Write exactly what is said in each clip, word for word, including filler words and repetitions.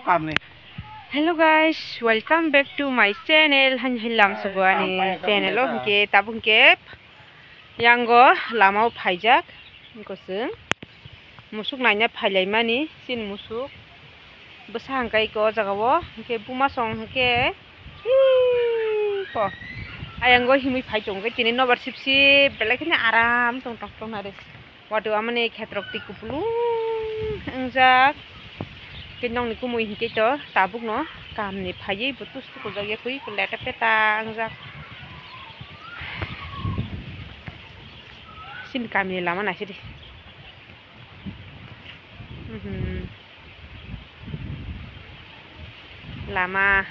Hello guys, welcome back to my channel. Hani hilam sugo ani channel o hingke tabuk hingke yango lama o phaijak hingko chwng musuk naina phailaimani chini musuk bwsa hingka iko o jaga o hingke buma song hingke iko ayango himui phai tongo tini nobar sip sip belai kheno aram tong tong tong nare. Watwi amani khetrok twi kupulung wngjak. Tei nokni kumui hinkhe to tabukno kamni phaiwi bo tus tukuljak ya kwi leta peta wngjak. Chini kamini lama naisidi. Mhm. Lama.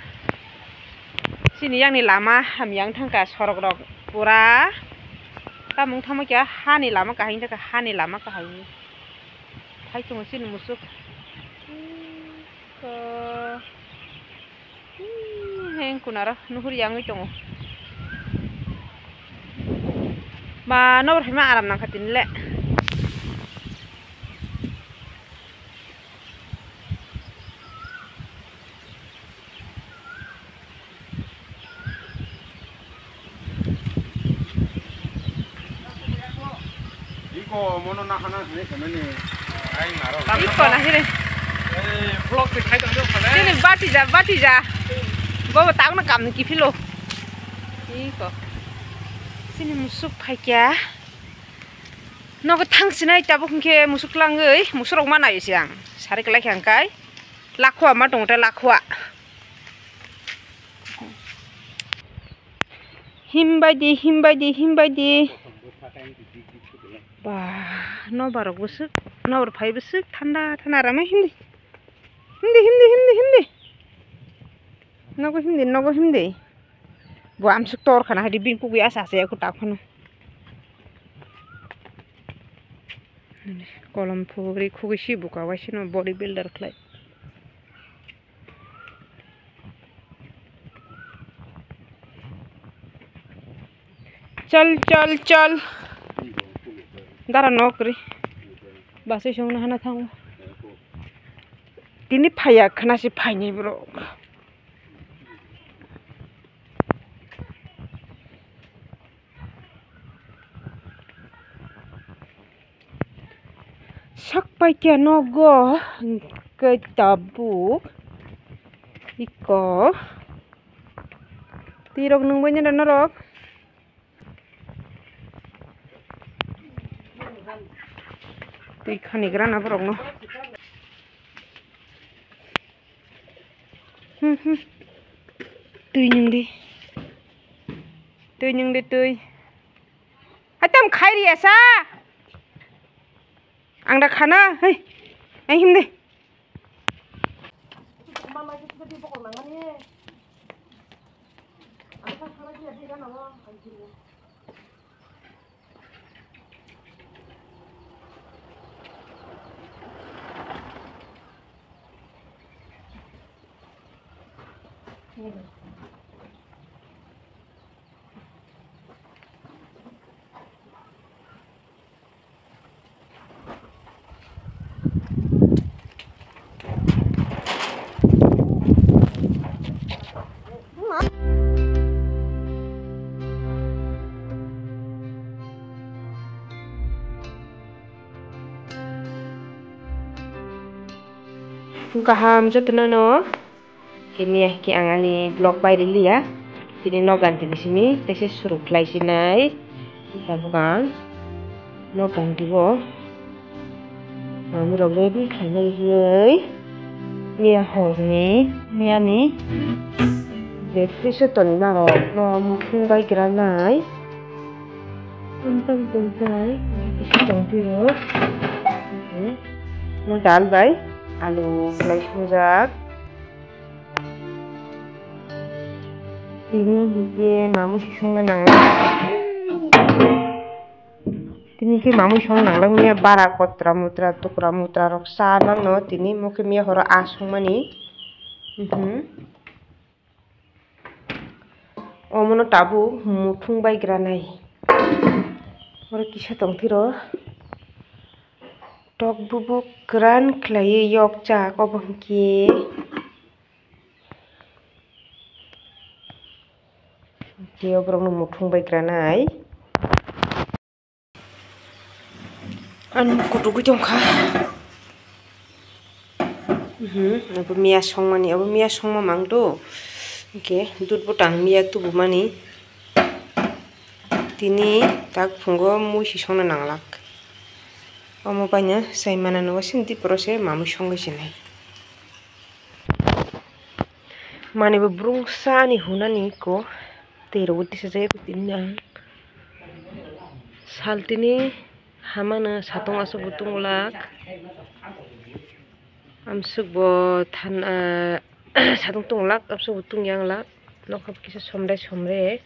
Chini yakni lama hamya wng thangkha, sorok rok pura. Tamo wng thangma khe hani lama kahai wng thangkha, hani lama kahai. Hai tongo chini musuk. Ko. Hmm, heng kunaro nuhur yangwi tongo. Ma nobor phai ma aram nangkha tini le. Iko mono na hana hene kemeni. Ai maro. Iko na hire. Ei, vlog se khai tong khale. Chini bati ja, bati ja. Bobo tang na kam ni kifilo. Iko. Chini musuk phaikya. Nogo thang sinai tabuk hingke musuk langwi, musuk rok ma nai se ang. Sari kalai khe ang kai. Lakhua ma tong te lakhua. Himbai di, himbai di, himbai di. Ba, nobar rok bwswk, nobar phai bwswk thanda thanda rama himdi. Himdi, himdi, himdi, himdi. Nogo himdi, nogo himdi. Bo amswk tor khana hadi bini kugui asa asa ya kutak phano. Kolom phuri khugui si buka waisino body builder khlai. Chal, chal, chal. Dara nokri. Basui songno hana thango. Tini phaiya khna si phaini borok. Sak paikya nogo hwnkhe tabuk iko. Tirok nungbai nini norok. Twi khanigra na borokno. Hmm, hmm. Twi nwng di. Twi nwng di, twi. Hatam khai ri asa. Ang da khana. Hei. Ai him de. Kaham jotono no. Tini hai khe ang ani vlog bai rwliya. Tini nok ganti ni simi teisa suru khlai sinai. Tabuk ang nok ganti o. Ang rok ready khlainai hinwi. Miya horni, miyani. Je tisa toni narok no mukhung bai granai. Tongthai, tongthai. Tongthai o. No dal bai alu khlai sungjak. Tini hingke mamui songna nangla. Tini khe mamui song nangla manya bara kotra mutra tukra mutra rok sa mangno tini mokhe miya horo asongmani. Mhm. Omono tabuk muthung bai granai. Oro kisa tongphiro. Tok bubuk kwran khlaiwi yokjak, obo hwnkhe Tei borokno muthung bai granai. Ani kutugwi tongkha. Mhm, abo miya songmani, abo miya songma mang do. Hwnkhe dud bwtang miya tubumani. Tini tak phungo mui si songna nanglak. Omo baino sai manano waising diporo se mamui songwi sinai. Mani bo brungsa ani hunani ko tei rw tisa jai tini ang saltini hamano satung aswk bo tung lak. Amswk bo than, ah, satung tung lak, amswk bo tung yang lak. Nokha kisa somre somre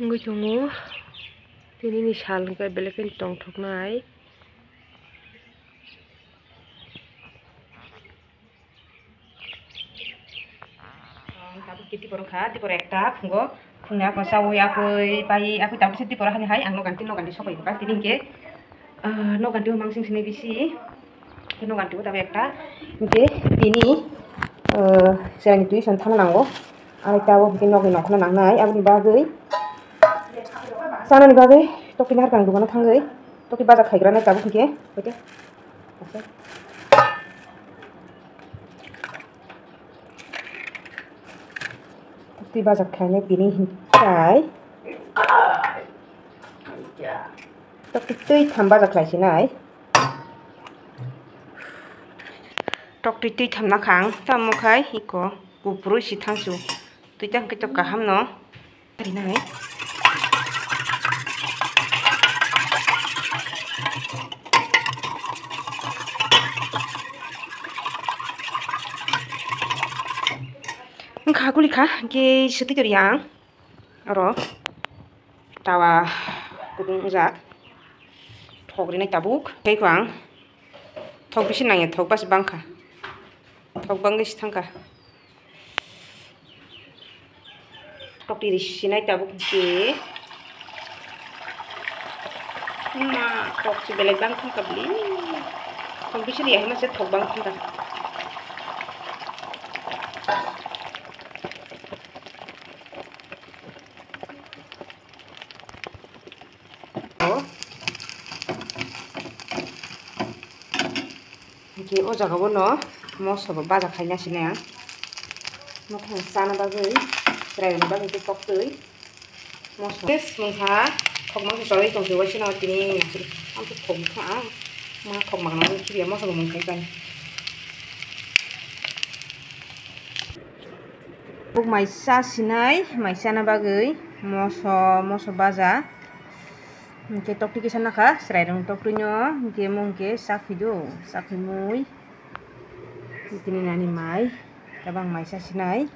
wngwi tongo. Tini ni sal hwnkhe belai kheno tongthoknai. Tabuk khe tipor wngkha, tipor ekta phungo, phungni ako chaui, akoi pai, akoi tabuk se tipor hani hai, ang noganti, noganti sokoi bwkha, tini hwnkhe, ah, noganti o mangsing sini bisi, khe noganti o tabuk ekta, hwnkhe tini, ah, chwraini twi song thangna nango, aro tabuk hwnkhe nogni nongkhorno nangnai, aboni bagwi chanani bagwi tokni harkang dogano thangwi tokni baja khaigrana tabuk hwnkhe, hwnkhe. Twi bajak khlainai tini hinkhe. Tokti twi tham bajak khlai sinai. Tokti twi tham nakhang tamo khai iko kupurui si thangsu. Twi tang khe to kaham no. Rinai. Wngkha guli kha, hwnkhe sotwi tori ang. Oro tawa kudung wngjak. Thok rinai tabuk. Tei ko ang thok bisi nangya, thok basi bangkha. Thok bangwi si thangkha. Tokti ri sinai tabuk je. Ma, tok si belai bang thangkha bli. Thok bisi ri ahima se thok bang thangkha. Hwnkhe o jaga o no moso bo baja khaina sini ang. Mokhang chana bagwi, chwrairokni bagwi khe koktwi moso. Tei swngkha, khokma se choli tongtwi waisano tini. Ang khe khokma kha ang. Ma khokma gwnang khibiya moso bo mung khai pai. Buk mai sa sinai, mai sana bagwi moso, moso baja. Hwnkhe tokti kisa nakha, chwrairokni toktwino, hwnkhe omo hwnkhe chakhuido, chakhuimui. Tini nani mai, tabang mai sa sinai.